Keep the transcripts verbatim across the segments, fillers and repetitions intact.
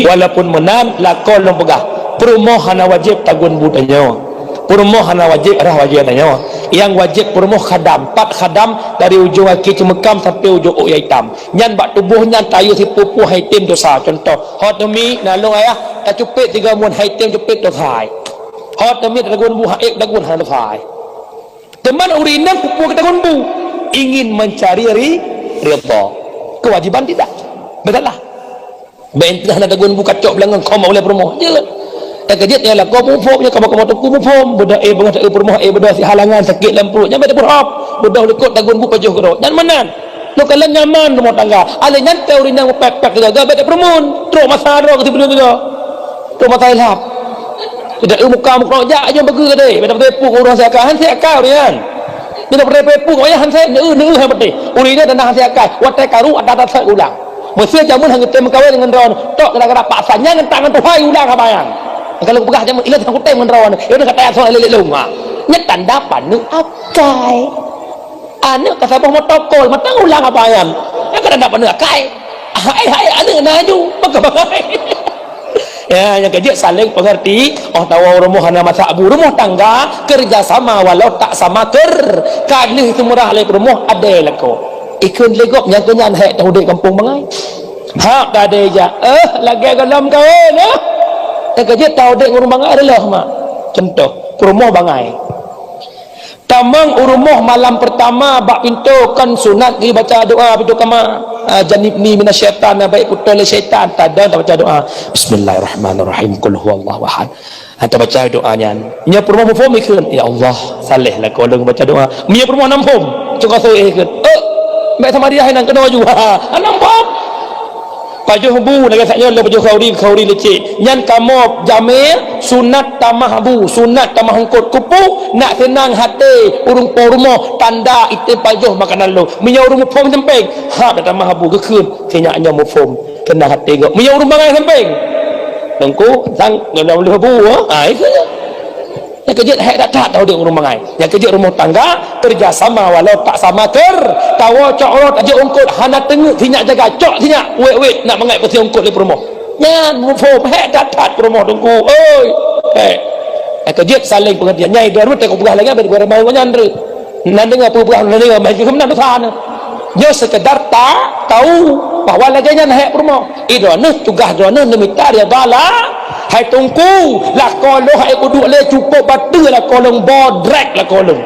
Walaupun meunan, lakoe lôn peugah, peurumoh hana wajéb tagun bu tanyoe. Peurumoh hana wajéb rhah bajée tanyoe. Nyang wajéb peurumoh khadam, pat khadam dari ujong akhé ceumeukam sampoe ujong ôk nyang itam. Nyan bak tuboh nyan tayue sipeue-peue han item desya. Cuntoh, ho teumi na lôn ayah, tacupet tiga buleuen han item cupet desya. Ho teumi tagun bu han ék tagun hana desya. Teuma ureuëng inong peue-peue tagun bu, ingin mencari ri-, ridha. Kewajiban tidak. Beutôi lah. Bèk teuh na tagun bu kacok beulangong koma ulèe peurumoh. Jeuet. Nyang keujeuet nyang lakoe muphom, nyang kamoe-kamoe teungku muphom. Beudôh, eh, beungoh taeu peurumoh, eh, beudôh si halangan sakét lam pruet. Nyan bèk tapeurhab. Beudôh likot tagun bu pajoh keudroe. Nyan meunan. Lôn kalon nyaman rumoh tangga. Alèh nyan teuh ureuëng nyang meupèk-pèk teugaga bèk tapeureumeun. Trok masa droe keu sibeuleueng teuga. Trok masa ilham. Tidak eu muka muka jak aja bagi gede. Bèk tapeupuk ureuëng siakai, han siakai ureuëng nyan. Bila tapeupuk wayah han siakai, neu-eu, neu-eu han beuteh. Ureuëng nyan dan han siakai. Watèe karu ada-ada ulang. Meusé jameun han geutém meukawen ngon droeneuh, tok gara-gara paksa nyan ngon tangan Tuhan ulang haba nyan. Kalau peugah jameun, "Ilôn han kutem ngon droeneuh." Ya udah kata asal lelek lom. Ha. Nyan tanda paneuk akai. Aneuk ka saboh motokol, mantong ulang haba nyan. Nyan ka tanda paneuk akai. Hai, hai, aneuk na aju. Maka bangai. Ya, nyang keujeuet saléng peungeurti. Oh, tawoe rumoh hana masak bu. Rumoh tangga, kerja sama walau tak sama ker-, ka lheueh seumeurah lé peurumoh, adé lakoe. Ikheun lé gob nyang keu nyan hék teuh udép gampông bangai. Hak ka adé jak, eh, lagèe gohlom kawén, eh. Nyang keujeuet teuh udép ngon ureueng bangai reuloh mak. Cuntoh, peurumoh bangai. Tamong u rumoh malam peurtama bak pintoe kon sunat geubaca doa pintoe kama. Ah, "Jannibni minasyaitan," na bèk putôh lé syaitan, tadong tabaca doa. "Bismillahirrahmanirrahim, qul huwallahu ahad." Ah, tabaca doa nyan. Nyoe peurumoh muphom ikheun, "Ya Allah, saléh lakoe lôn baca doa." Meunyoe peurumoh na muphom, cok asoe ikheun, "Eh, bèk sama dia hai nang keunoe ju." Ha, na muphom. Pajoh bu lagèe sak nyoe lôn pajoh khauri, khauri lecek. Nyan kamoe jamé sunat tamah bu, sunat tamah eungkôt. Keupeue? Nak seunang até ureueng po rumoh, tanda item pajoh makanan lôn. Meunyoe ureueng muphom seumpéng, hab tamah bu geukheun, sinyak nyoe muphom. Seunang até gob. Meunyoe ureueng bangai seumpéng, teungku sang ngon lôn bu, ha, itu. Nyang keujeuet hék that-that teuh udép ngon ureueng bangai. Nyang keujeuet rumoh tangga, kerja sama walau tak sama ker-, tawoe cok uroe tajok eungkôt, hana teungeut sinyak jaga, cok sinyak, wét-wét nak mangat peusie eungkôt lé peurumoh. Nyan muphom, hék that-that peurumoh teungku. Oi. Hék. Nyang keujeuet saléng peungeurtian. Nyang idroe rumoh teuka peugah lagèe bèk gurèe bangai ngon nyan reuh. Nan deungö peugah, nan deungö, meunan dosa na. Nyoe sekedar ta-, tahu bahwa lagèe nyan hék peurumoh. Eh, droeneuh, tugaih droeneuh neumita ridha la-, hai teungku, lakoe lôn hai kuduek lé cukôp bateue lakoe lôn bodrek lakoe lôn.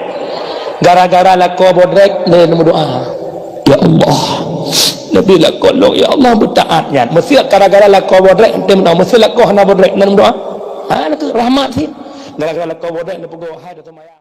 Gara-gara lakoe bodrek lé neumeudoa. Ya Allah, neubi lakoe lôn, ya Allah, beutaat nyan. Meusé gara-gara lakoe bodrek, ente meudoa. Meusé lakoe hana bodrek, neumeudoa. Ha, neukeu rahmat sih. Gara-gara lakoe bodrek, neupeugoe, hai, dah seumayang.